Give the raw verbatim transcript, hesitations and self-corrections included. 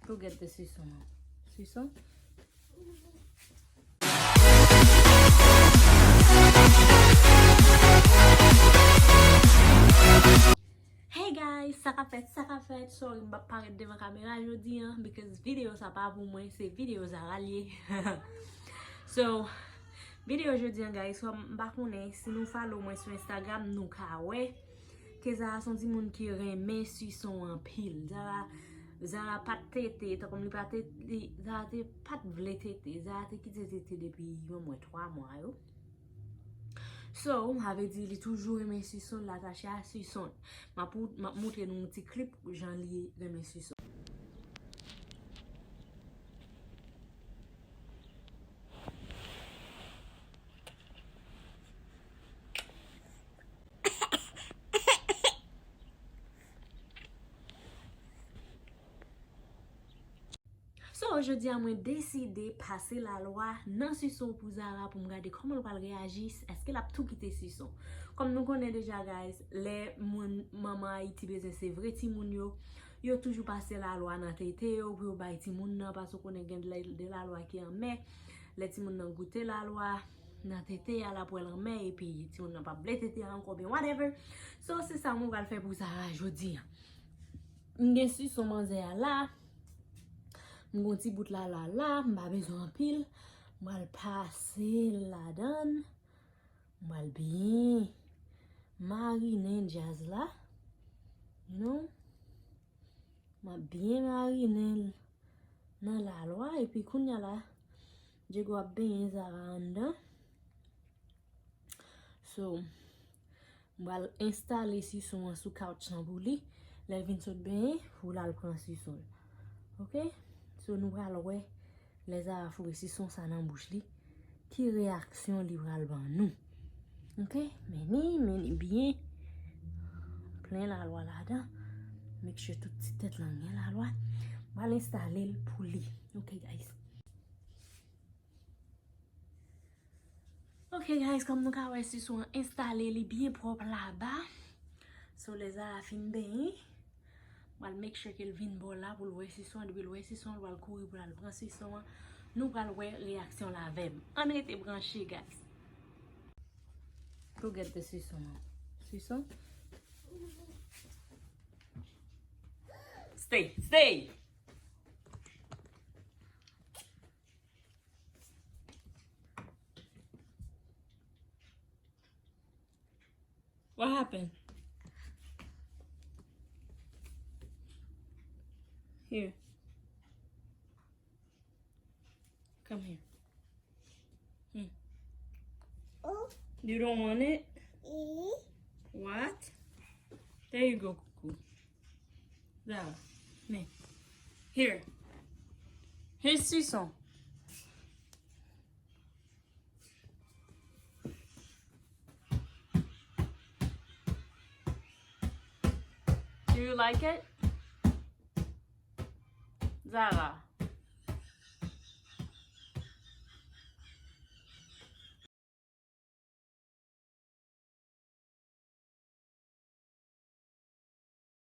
Go get the sison. Sison? Hey guys, sa k ap fèt, sa k ap fèt. Sorry, m p ap parèt devan kamera jodi an, because videyo sa pa pou mwen, se videyo Zara l ye. So, videyo jodi an, guys, m pa konnen si nou follow mwen sou Instagram, nou ka wè ke Zara se yon timoun ki renmen sison anpil. Zara, Zara pa t tete, tankou li pa te, li, Zara te pa t vle tete. Zara te kite tete depi, mwen, twa mwa yo. So, sa vle di li toujou renmen sison, l atache a sison. M ap, m ap montre nou yon ti klip jan li renmen sison. So, jodi a mwen deside pase lalwa nan sison pou Zara pou m gade kòman l pral reyaji, èske l ap tou kite sison. Kòm nou konnen deja, guys, lè moun, manman Ayiti bezwen sevre timoun yo, yo toujou pase lalwa nan tete yo pou yo bay timoun nan, paske w konnen gen de, de lalwa ki anmè. Lè timoun nan goute lalwa nan tete a, l ap wè l anmè, epi timoun nan p ap vle tete a ankò, oubyen whatever. So, se sa mwen pral fè pou Zara jodi a. M gen sison manzè a la. M gen yon ti bout lalwa la, m pa bezwen anpil. M pral pase l ladan l. M pral byen marinen djaz la. You know? M ap byen marinen l nan lalwa, epi kounye a la, Diego ap benyen Zara anndan. So, m pral enstale sison an sou couch lan pou li. Lè l vin sot benyen, pou l al pran sison l. Oke? So, nou pral wè lè Zara foure sison sa nan bouch li, ki reyaksyon li pral ban nou. Oke? Men li, men li byen. Plen lalwa ladan. Make sure tout ti tèt lan gen lalwa. M pral enstale l pou li. Oke, guys. Ok, guys, kòm nou ka wè, sison an enstale, li byen pwòp laba. So, lè Zara fin benyen, m pral make sure ke l vin bò la pou l wè sison an. Depi l wè sison an, l pral kouri pou l al pran sison an. Nou pral wè reyaksyon l avè m. Ann rete branche, guys. Go get the sison an. Sison? Stay, stay! What happened? Here. Come here. Hmm. You don't want it? What? There you go, Coucou. Zara, men. Here. Here's sison. Do you like it? Zara.